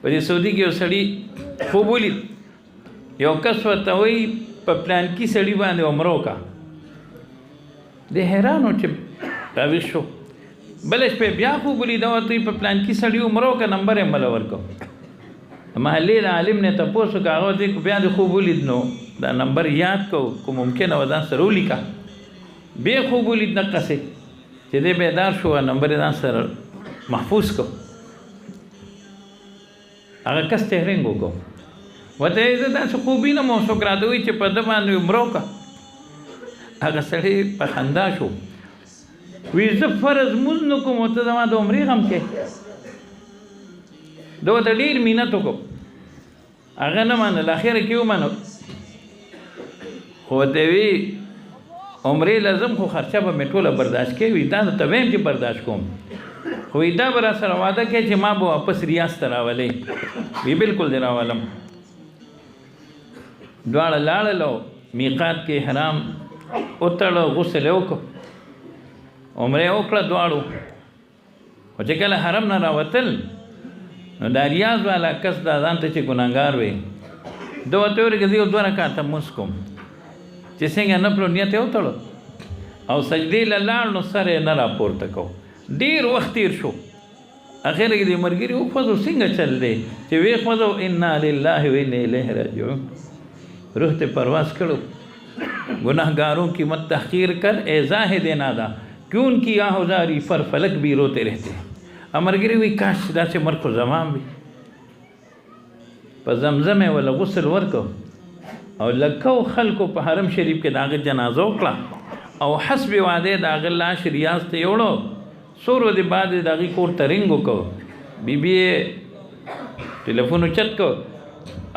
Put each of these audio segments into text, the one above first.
په دې سعودي کې یو سړي خوب ولید، یو کس ورته وایي په پلانکي سړي باندې عمره وکړه. دی حیران و چې راویښ شو. بله شپه بیا خوب ولید، ورته وایي په پلانکي سړي عمره وکړه، نمبر یې مله ورکړ. محلې د عالم نه تپوس وکړه، هغه ورته وایي بیا دې خوب ولید نو دا نمبر یاد کړه، که ممکنه وه ځان سره ولیکه. بیا خوب ولید دقسې چې دی بیدار شو، نمبر یې ځان سره محفوظ کړ. هغه کس ته رنګ وکړو، ورته یې زه داسې خوب وینم او څوک راته وایي چې په ده باندې عمره وکړه. هغه سړی په خندا شو، وی زه فرض لمونځ نه کوم او ته زما د عمرې غم کې. ده ورته ډېر مینت وکړو، هغه نه منل، اخره کې ومنو، خو ورته وی عمرې له ځم خو خرچه به مې ټوله برداشت کوي، وی دا نو ته وایم چې برداشت کوم، خو وی دا به را سره وعده کوي چې ما به واپس ریاض ته راولې. وی بالکل دې راولم. دواړه لاړل او میقات کې احرام وتړه، غسل یې وکړو، عمره یې وکړه دواړو. خو چې کله حرم نه راوتل نو دا ریاض والا کس دا ځان ته چې ګناهګار وي، ده ورته وویل که زه یو دوه رکعته لمونځ کوم، چې څنګه نفلو نیت یې وتړو او سجدې له لاړ نو سر یې نه راپورته کو. ډېر وخت تېر شو، اخر کې دې ملګري وخوځو، څنګه چل دی چې ویې خوځو، انا لله و انا الیه راجعون، روح ته پرواز کړو. ګناهګاروں کی مت تحقیر کر اے زاهد نادا، کیوں ان کی آہ زاری پر فلک بھی روتے رہتے. امرګری وی کاش داسې مرګ خو زما هم وي. په زمزم یې وله غسل ورکړ او لکو خلکو په حرم شریف کې د هغه جنازه وکړه او حسب وعده د هغه لاش ریاض ته یوړو. څو ورځې بعد یې د هغې کور ته رینګ وکړ، بیبي یې ټلیفون اوچت کړ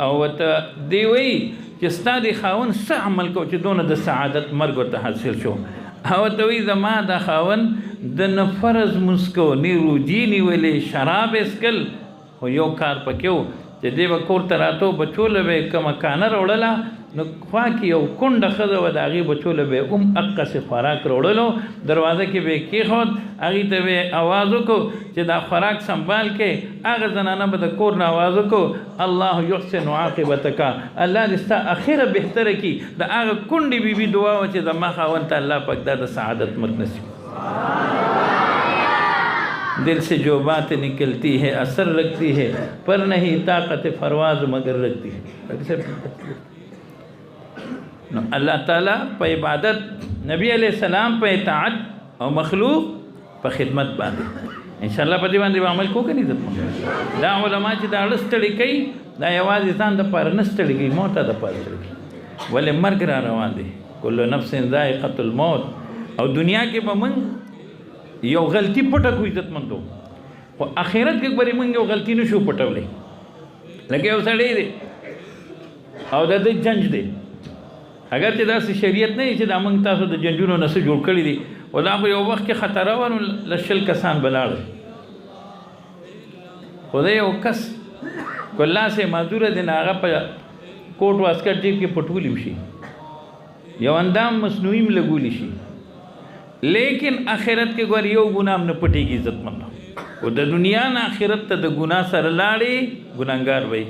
او ورته دی وایي چې ستا د خاوند څه عمل کو چې دونه د سعادت مرګ ورته حاصل شو؟ او ورته وایي زما د خاوند د نه فرض لمونځ کو، نه روجې نیولې، شراب یې څښل، خو یو کار پکې و چې دی به کور ته راتو، بچو له به یې کومه کانه راوړله، نو خوا کې یو کونډه ښځه وه، د هغې بچو له به یې هم هقسې خوراک راوړلو، دروازه کې به یې کېښود، هغې ته به یې اواز وکړو چې دا خوراک سنبال کړئ. هغه زنانه به د کور نه اواز وکړو، الله یحسن عاقبتک، الله دې ستا اخره بهتره کړي. د هغه کونډې بیبي دعا وه چې زما خاوند ته الله پاک دا د سعادت مرګ نصیب. دل سے جو بات نکلتی ہے اثر رکھتی ہے، پر نہیں طاقت فرواز مگر رکھتی ہے. نو الله تعالی په عبادت، نبی علیہ السلام په اطاعت او مخلوق په خدمت باندې ان شاء الله په دې باندې به عمل کوو که نه عزتمند؟ دا علما چې دا اړه ستړي کوي، دا یوازې ځان دپاره نه ستړي کوي، موت دپاره ستړي کوي. ولې مرګ را روان دی، کل نفس ذائقة الموت. او دنیا کې به موږ یو غلطي پټه کړو عزتمندو، خو آخرت کې به موږ یو غلطي نه شو پټولی. لکه یو سړی دی او د ده جنج دی، اگر چې داسې شریعت نه دی چې دا موږ تاسو د جنجونو نه څه جوړ کړي دي، خو دا خو یو وخت کې خطره وه، نو له 20 کسان به لاړل. خو دی یو کس که لاس یې معذوره دی، نو هغه په کوټ واسکټ جیب کې پټولی شي، یو اندام مصنوعي هم لګولی شي، لیکن آخرت کې ګور یو ګناه هم نه پټېږي عزتمند. او د دنیا نه آخرت ته د ګناه سره لاړې ګناهګار وي.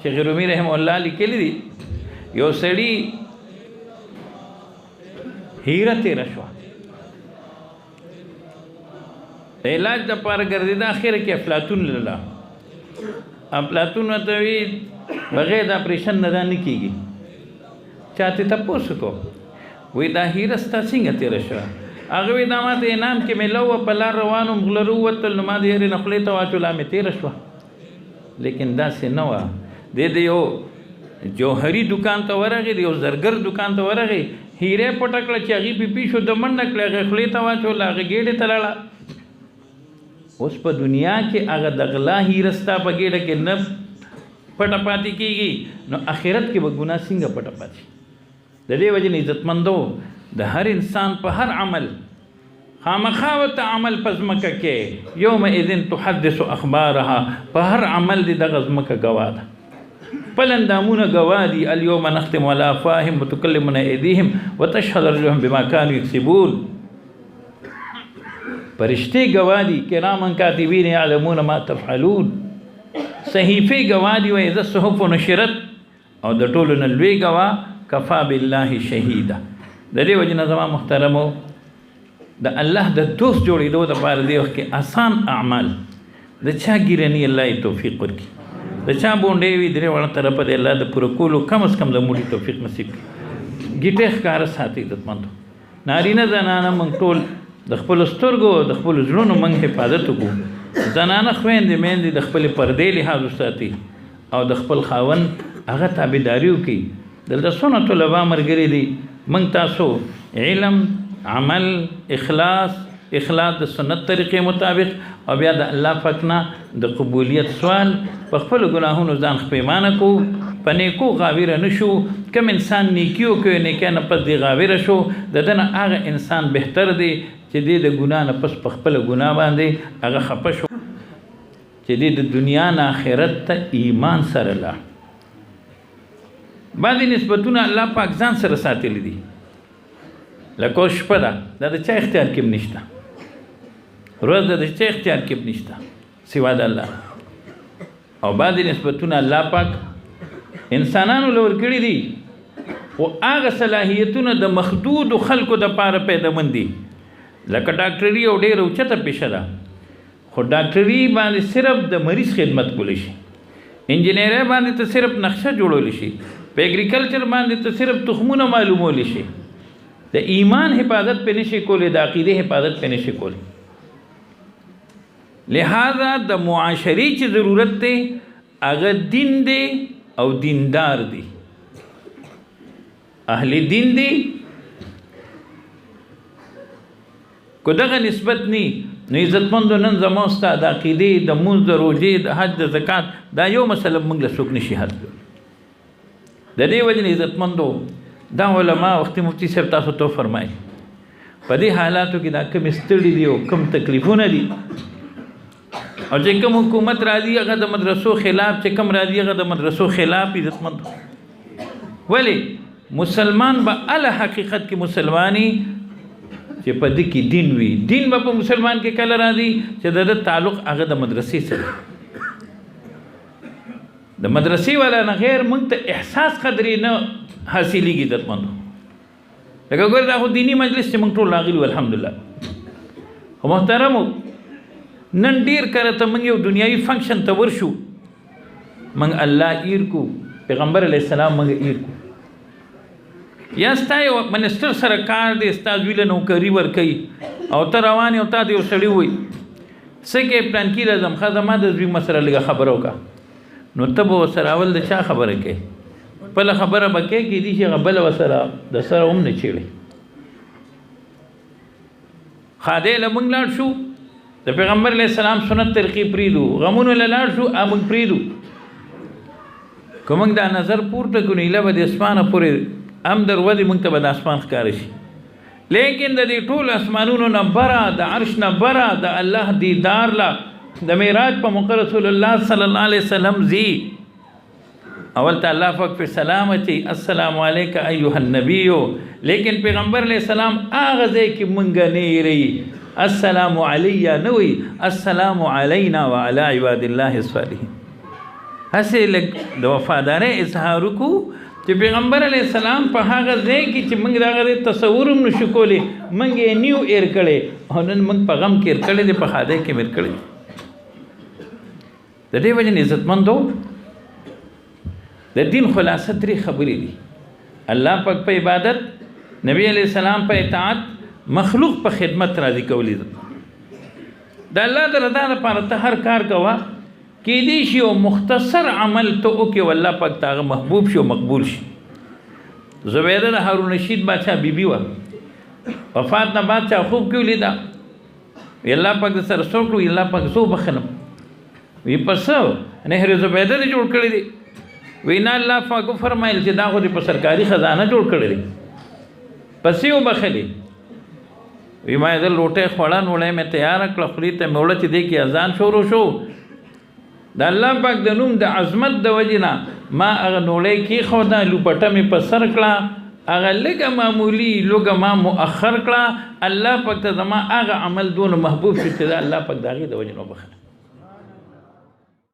شیخ رومي رحمه الله لیکلي دي، یو سړي هیره تېره شوه، د علاج دپاره ګرځېده، اخره کې افلاطون له افلاطون ورته وی بغیر د اپریشن نه دا نه کېږي. چا ترې تپوس وکړو، وی دا هیره ستا څنګه تېره شوه؟ هغه وی دا ما ته انعام کې مېله وه، په لار روان وم، غله راووتل، نو ما د یرې نه خولې ته واچوله، مې تېره شوه. لیکن داسې نه وه. دی د یو جوهري دکان ته ورغی، د یو زرګر دکان ته ورغی، هیره یې پټه کړه چې هغې پې پیشو د منډه کړې، هغې خولې ته واچوله، هغې ګېډې ته لاړه. اوس په دنیا کې هغه د غلا هیره ستا په ګېډه کې نه پټه پاتې کېږي، نو آخرت کې به ګناه څنګه پټه پاتې شي؟ د دې وجې نه عزتمندو، د هر انسان په هر عمل خامخا ورته عمل په ځمکه کې یومئذ تحدث اخبارها، په هر عمل دې دغه ځمکه ګواه ده، خپل اندامونه ګواه دي. الیوم نختم علی افواههم وتکلمنا ایدیهم وتشهد ارجلهم بما كانوا یکسبون. فرشتې ګواه دي، کراما کاتبین یعلمون ما تفعلون. صحیفې ګواه دي، وایي اذا الصحف نشرت، او د ټولو نه لوی ګواه کفا بالله شهیده. د دې وجې نه زما محترمو د الله د دوست جوړېدو دپاره دې وخت کې اسان اعمال د چا ږیره نی الله یې توفیق ورکړي، د چا بونډې وي درې واړه طرفه د الله د پوره کولو کم از کم د موټي توفیق نصیب کړي. ګیټې ښکاره ساتي عزتمندو، نارینه زنانه موږ ټول د خپلو سترګو د خپلو زړونو موږ حفاظت وکړو. زنانه خویندې میندې د خپلې پردې لحاظ وساتي او د خپل خاوند هغه تابعداري وکړي. دلته څونه طلبا ملګري دي، موږ تاسو علم، عمل، اخلاص، اخلاص د سنت طریقې مطابق، او بیا د الله پاک نه د قبولیت سوال، په خپلو ګناهونو ځان خپېمانه کو، په نیکو غاویره نه شو. کوم انسان نیکي وکړي نیکۍ نه پس دی غاویره شو، د ده نه هغه انسان بهتر دی چې دی د ګناه نه پس په خپله ګناه باندې هغه خفه شو، چې دی د دنیا نه آخرت ته ایمان سره لاړ. بعضې نسبتونه الله پاک ځان سره ساتلي دي، لکه اوس شپه ده، دا د چا اختیار کې هم نشته، ورځ ده د چا اختیار کې هم نشته سوا د الله. او بعضې نسبتونه الله پاک انسانانو له ورکړي دي، خو هغه صلاحیتونه د مخدودو خلکو دپاره پیدامن دي، لکه ډاکټري یو ډېره اوچته پیشه ده، خو ډاکټري باندې صرف د مریض خدمت کولی شي، انجینرۍ باندې ته صرف نقشه جوړولی شي، په اګریکلچر باندې ته صرف تخمونه معلومولی شي، د ایمان حفاظت پې نشي کولی، د عقیدې حفاظت پې نشي کولی. لہذا د معاشرې چې ضرورت دی هغه دین دی او دیندار دی، اهل دین دی. که دغه نسبت نی نو عزتمندو نن زما ستا د عقیدې، د مونځ، د روژې، د حج، د زکات دا یو مسله موږ له څوک نشي حل کولی. د دې وجې نه عزتمندو دا علما وختي مفتي صاحب تاسو ته وفرمایي په دې حالاتو کې دا کومې ستړي دي او کوم تکلیفونه دي، او چې کوم حکومت راځي هغه د مدرسو خلاف، چې کوم راځي هغه د مدرسو خلاف. عزتمندو ولې مسلمان به اله حقیقت کې مسلماني چې په دې کې دین وي. دین به په مسلمان کې کله راځي چې د ده تعلق هغه د مدرسې سره، د مدرسې والا نه غیر موږ ته احساس قدرې نه حاصلېږي. عزتمندو لکه ګوره دا خو دیني مجلس چې موږ ټول راغلي وو الحمدلله. خو محترمو نن ډېر کله ته موږ یو دنیوي فنکشن ته ورشو، موږ الله ایر کو، پیغمبر علیه السلام موږ ایر کو، یا ستا یو منسټر سره کار دی، ستا زوی له نوکري ورکوي او ته روان یې او تا ته یو سړي ووایي څه کوې پلانکي له ځم، ښه زما د زوی مسره لږه خبره وکړه، نو ته به ورسره اول د چا خبره کوې؟ خپله خبره به کوې، کېدای شي هغه بله ورسره د سره هم نه چېړي. ښادۍ له موږ لاړ شو، د پیغمبر علیه السلام سنت طریقې پرېږدو، غمونو له لاړ شو هغه موږ پرېږدو. که موږ دا نظر پورته کړو نو هیله به د اسمانه پورې هم دروځي، موږ ته به د اسمان ښکاره شي. لیکن د دې ټولو اسمانونو نه بره، د عرش نه بره، د الله دیدار له د معراج په موقع رسول الله صلی الله علیه وسلم ځي، اول ته الله پاک په سلام اچي السلام علیک ایها النبی، لیکن پیغمبر علیه السلام هغه ځای کې مونږ نه یری السلام علی نه وي، السلام علینا وعلی عباد الله الصالحین. هسې لږ د وفادارۍ اظهار وکړو چې پیغمبر علیه السلام په هغه ځای کې چې موږ د هغه ځای تصور هم نشو کولی، موږ یې نیو ایر کړی او نن موږ په غم کې ایر کړی دی، په ښادۍ کې هم ایر کړی دی. د دې وجې نه عزتمندو د دین خلاصه درې خبرې دي: الله پاک په عبادت، نبی علیه السلام په اطاعت، مخلوق په خدمت راضي کول. د الله د رضا لپاره ته هر کار کوه، کېدای شي یو مختصر عمل ته وکړې او الله پاک ته هغه محبوب شي او مقبول شي. زبیده د هارون رشید بادشاه بیبي وه، وفات نه بعد چا خوب کې ولیده، وی الله پاک د سره څه وکړو؟ وی الله پاک زه وبخښلم. وی په څه؟ نهر زبیده دې جوړ کړی دی. وی نه، الله پاک وفرمایل چې دا خو دې په سرکاري خزانه جوړ کړی دی، پسې وبخښلې. وی ما یې د لوټۍ خوړه، نوړی مې تیاره کړه، خولې ته مې وړه چې دې کې اذان شروع شو. د الله پاک د نوم د عظمت د وجې نه ما هغه نوړی کېښوده، لوپټه مې په سر کړه، هغه لږه معمولي لوږه ما مؤخر کړه، الله پاک ته زما هغه عمل دونه محبوب شو چې دا الله پاک د هغې د وجې نه وبخښله.